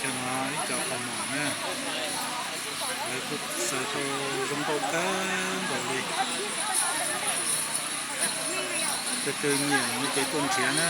Cov no ib co qos mom na, lawv kuj xaws tau zoo nkauj kawg nkaus li. Tus twg nyiam no ces tuaj nrhiav na.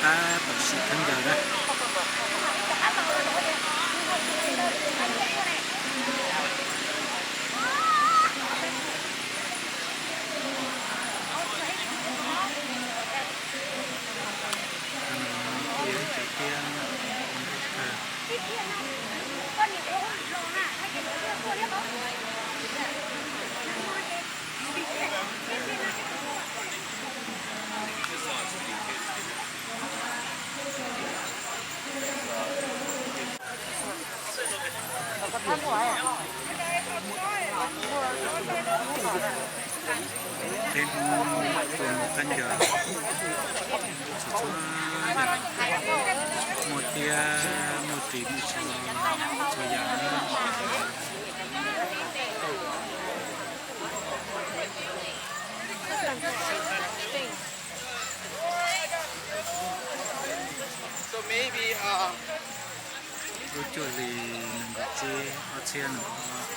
Tab tom sim khaub ncaws na. Cov no kuj yog ib cov tiab tawg. Peb Hmoob tuaj mus khaub ncaws txhua txhua yam, muaj tiab muaj ris muaj tsho txhua yam. Lub cuaj hlis nees nkaum tsib ob txhiab nees nkaum ob,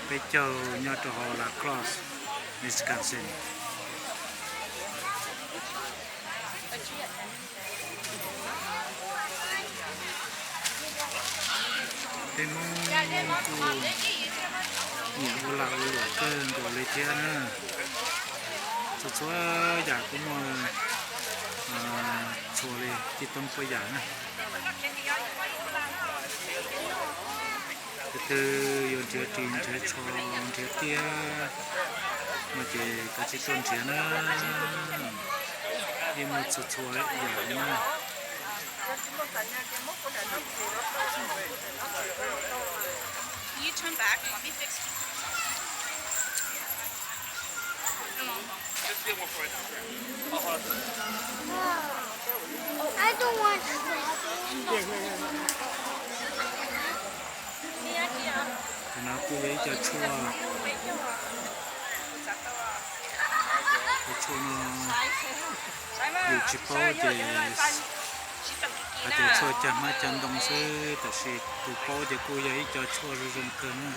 peb caug nyob rau hauv La Crosse, Wisconsin. Peb Hmoob kuj nyiam ua lag ua luam kawg nkaus li thiab na. Txhua txhua yam kuj muaj txhua li tib toob puas yam na. Tus twg yuav nrhiav ris nrhiav tsho nrhiav tiab no ces kav tsij tuaj nrhiav na. Yeej muaj txhua txhua yam li na. Tus no kuj yog ib co tshuaj. Cov tshuaj no yus tsis paub ces hais tias tshuaj cog hmab cog ntoo xwb, tab sis tus paub ces kuj yog ib co tshuaj zoo zoo kawg na.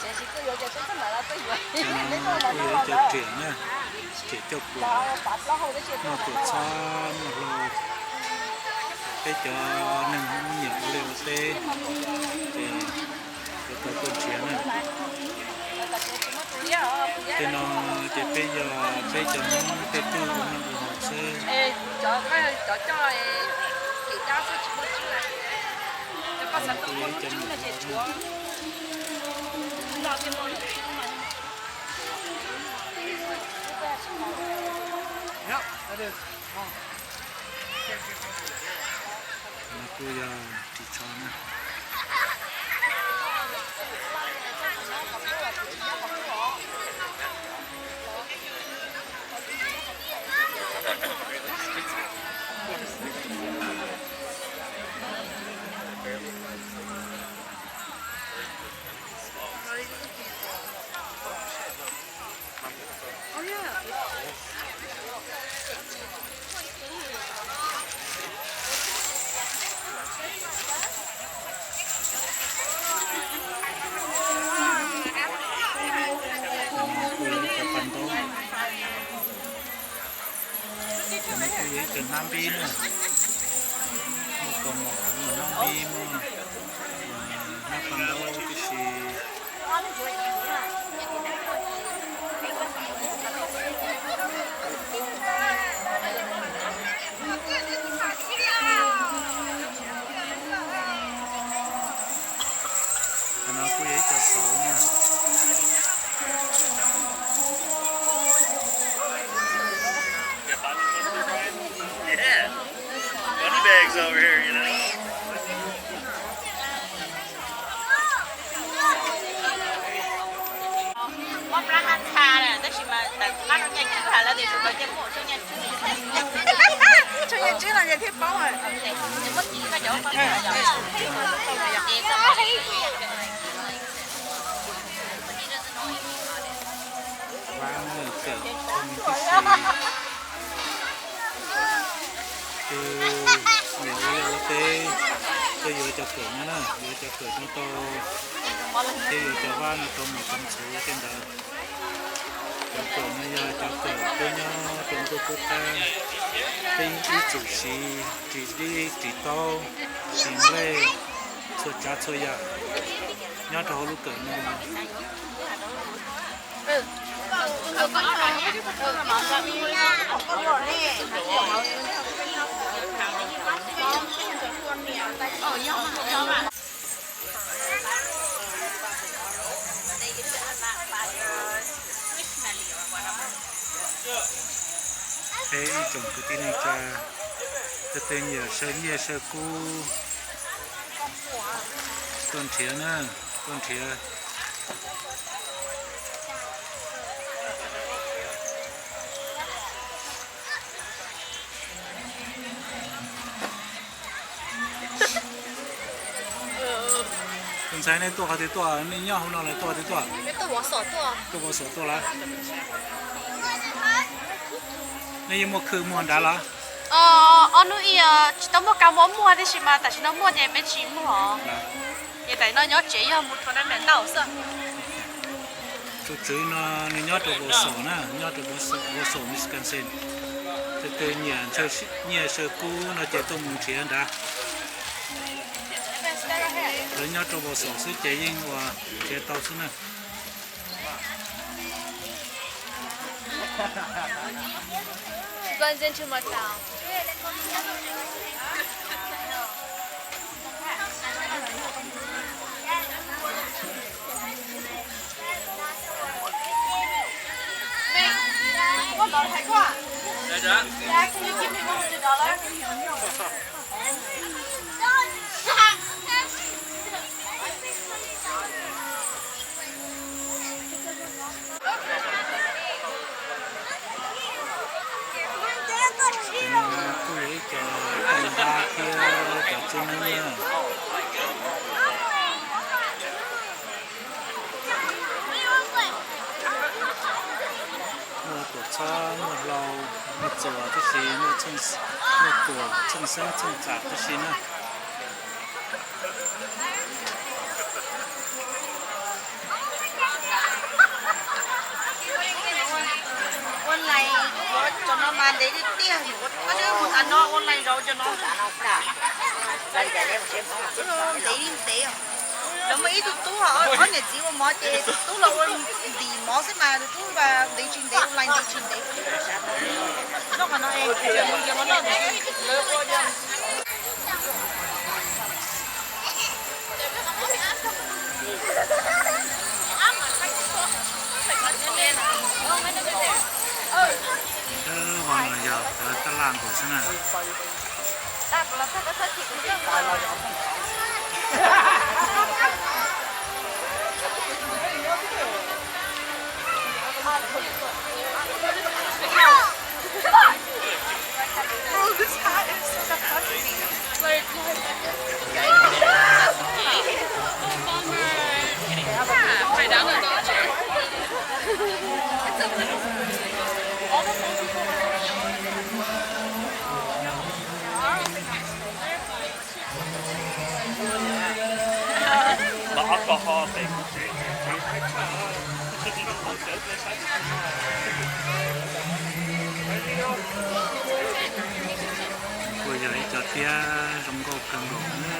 Cov no kuj yog ib co riam na, riam coj pluas, muaj tuam txhab muaj hlau. Peb cov neeg Hmoob nyiam ua liaj ua teb ces yuav tau tuaj nrhiav na. Tej no ces peb yog peb cov Hmoob tej tug ua noj ua haus xwb. No kuj yog ris tsho na. Hnab npib na, muaj kaus mom, muaj hnab npib, muaj hnab paj ntaub tib si. Qhov no kuj yog ib co xauv na. Yeah. Money bags over here, you know. Ob plab hab txha na, tab sis mas tawm qab rau nyaj tswb has lawm tias tsis tau nyiaj muaj tau nyiaj tswb. Tsis tau nyiaj tswb no ces thiaj paub. Vab na, cawm txhua me tib si. Tus niam ua liaj ua teb, tuaj yuav cov kawm no na, yuav cov kawm no tau, thiab yuav cov vab no tau mus txog txhuv tej ntawd. Cov kawm no yog cov kawm peb nyob rau ntuj qub qab, peb ib txwm siv ris dib, ris taub, ris nplej, txhua tsav txhua yam nyob rau hauv lub kawm no. Peb ib tsoom kwv tij neej tsa, leej twg nyiam saw nyiaj saw kub, tuaj nrhiav na, tuaj nrhiav. Tus ntxhais, nej tuaj qhov twg tuaj? Nej nyob hauv no los tuaj qhov twg tuaj? Tuaj Vauxhall tuaj lawm. Nej yeej muaj khw muag nrad los? Ob hnub ib tsis tau muaj kab mob muag, tiam sis mas tam sim no muaj ces peb tsis muag. Ces tam sim no nyob tsev yog mus tournament ntau xwb. Tus tswv no nws nyob rau Vauxhall na, nyob rau Vauxhall, Wisconsin. Tus twg nyiam nyiaj saw kub no ces tuaj mus nrhiav nrad. Lawv nyob rau Vauxhall xwb ces yeej ua nrhiav tau xwb na. Kuj yog ib co tooj hab thiab cov tsub neeb na. Muaj tuam txhab, muaj hlau, muaj txuas tib si, muaj tuam txheej xeeb txheej txam tib si na. Online, cov no mas ntev tiag tiag, mus tas no online zov cov no. Ntev li ntev. Lawv muaj ib tug tub, ob niam txiv ua mov ces tus tub los ua ntim mov xwb mas tus tub ntev tsis ntev, online ntev tsis ntev. Noj qhov no, lawv ua Dawb vog no yog cov taj laj nkaus xwb na. Tiab zoo nkauj kawg nkaus na.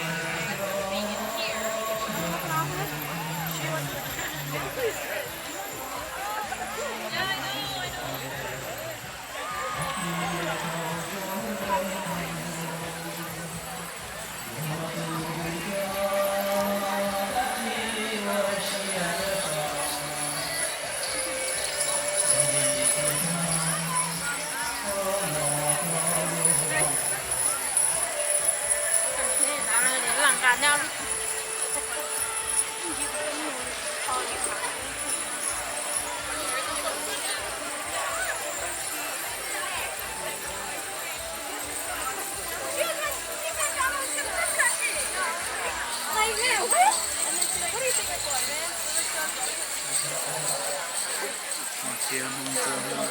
Hmoob Ntsuab, Hmoob Ntsuab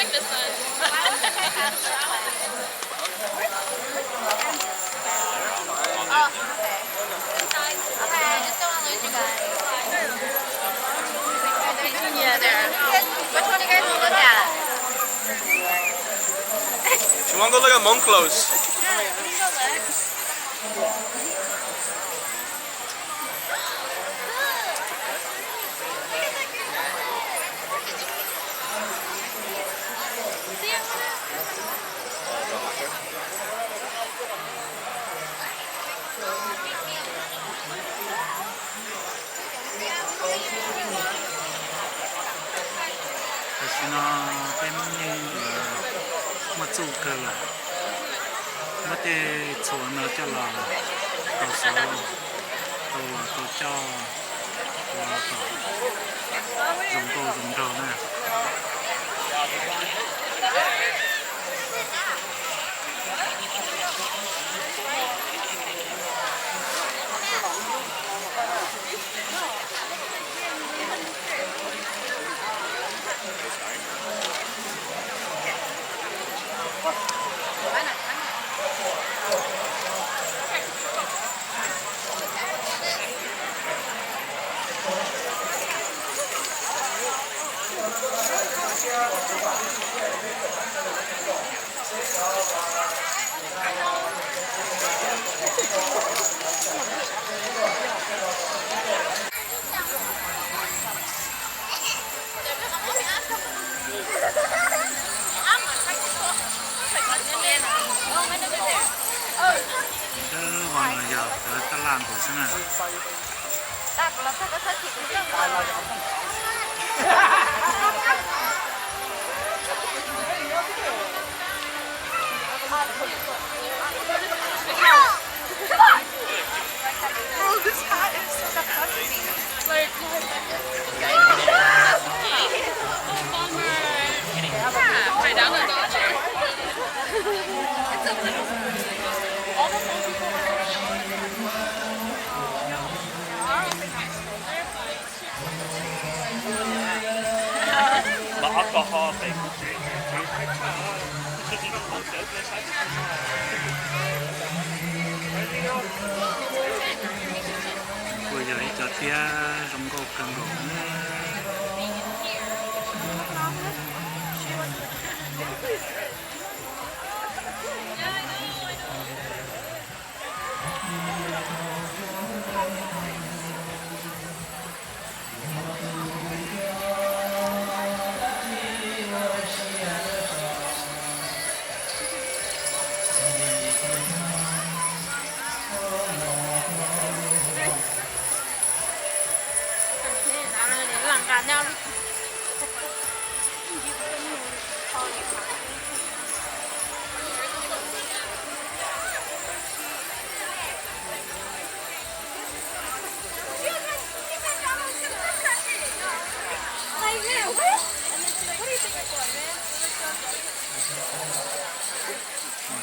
tab sis She want to go look at Monclos. Tam sim no peb Hmoob Nyij muaj txuj kawg lawm, muab tej txhuas no coj los tau xov, tau los tau coj, ua kom zoo nkauj zoo nraug na. Ntawm no yog cov tab laj nkaus xwb na. Kuj yog ib co tiab zoo nkauj kawg nkaus na.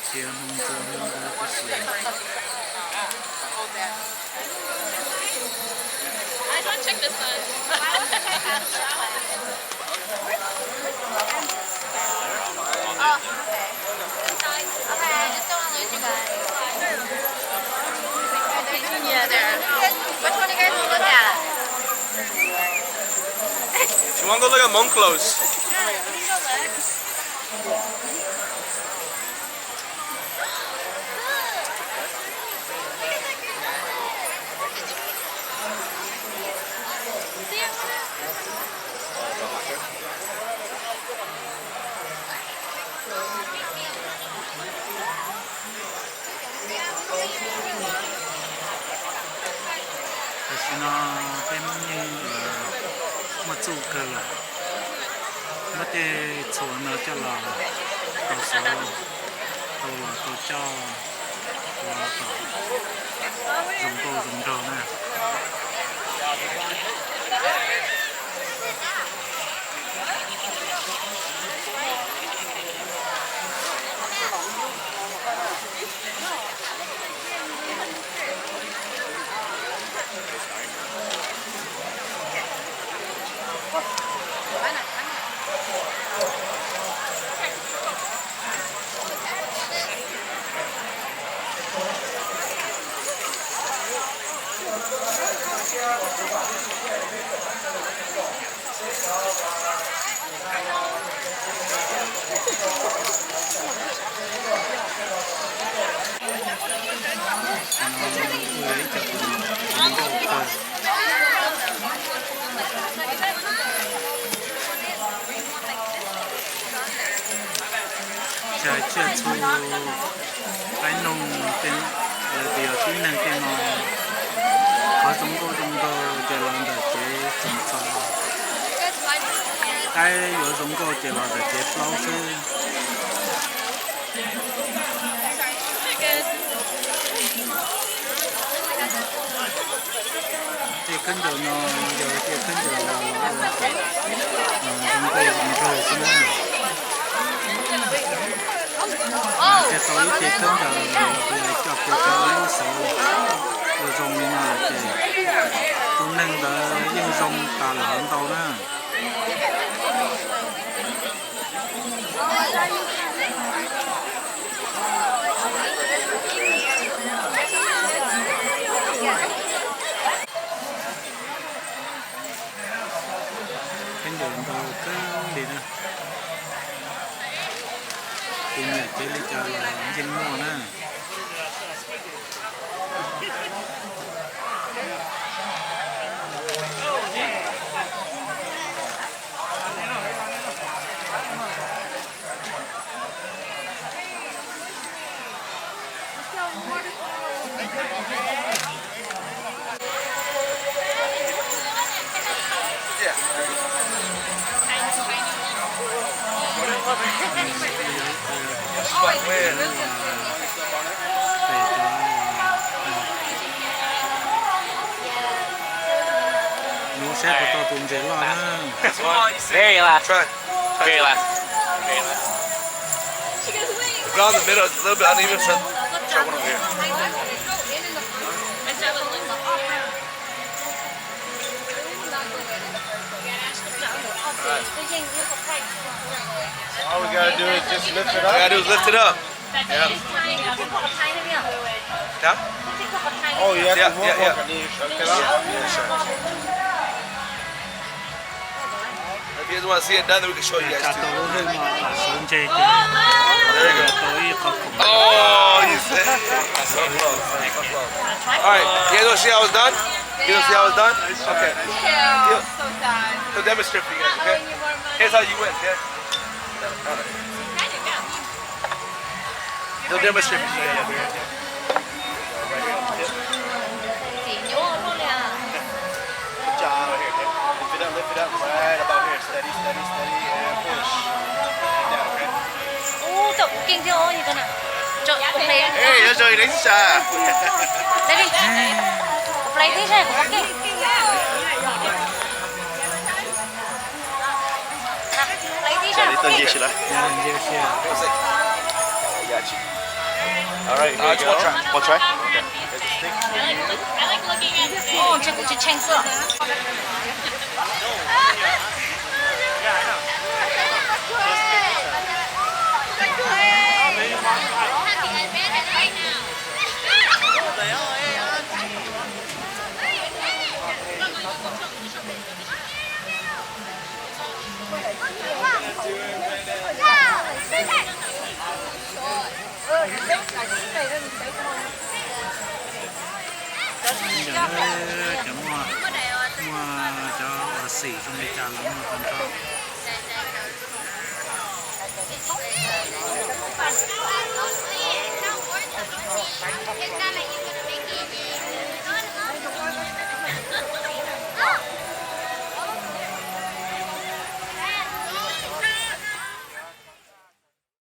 Hmoob Ntsuab, Hmoob Ntsuab tab sis She want to go look at Monclos. Tam sim no peb Hmoob Nyeej muaj txuj kawg lawm, muab tej txhuas no coj los tau xov, tau los tau coj ua kom zoo nkauj zoo nraug na. Tshaj tsiaj txhu qaib noog, lawv tias yog tib neeg tej no, qhov zoo nkauj zoo nraug ces los ntawm kev txoos txos, qaib yuav zoo nkauj ces los ntawm kev plaub xwb. Tej khaub ncaws no yog tej khaub ncaws los ua kom zoo nkauj zoo nraug xwb na. Ces tau ib ce khaub ncaws los coj kiag rau lub xov ua zoo li no lawm ces tus neeg ntawd yeej zoo tas lawm ntau na. Khaub ncaws ntau kawg li na. Tus nyiam kev li cas los yeej muaj na. Mus saib puas tau tus ntses loj na. Very last. Try. Very last. Very last. The ground in the middle is a little bit uneven, so try one over here. All we gotta do is just lift it up. All we gotta do is lift it up. Yeah. Huh? Oh, yeah, yeah, yeah. If you guys want to see it done, then we can show you guys too. Tau lub hwj no los sawv ntse ces tau ib qho khoom. Oh, you see? So close. So close. All right. You guys want to see how it's done? You guys want to see how it's done? Okay. Yeah. He'll demonstrate for you guys, okay? Here's how you win, okay? All right. He'll demonstrate for you guys. Txiv nyuaj luaj li as. Good job. Right here, okay? Lift it up, lift it up. Right about here. Steady, steady, steady, and push. Down, okay? Ub, thaum kuv keej thiab os, yog koj na. Tso, kuv ple. Ê, yog zoo li neb sab. Ple li. Kuv ple thiab, kuv keej. Hle tau nce si lawm. Nce si. All right, here we go. One try. Okay. Ntshai kuv tsis tsheej xwb. Cov muaj, muaj cov uas xim zoo li cas los muaj tag nrho.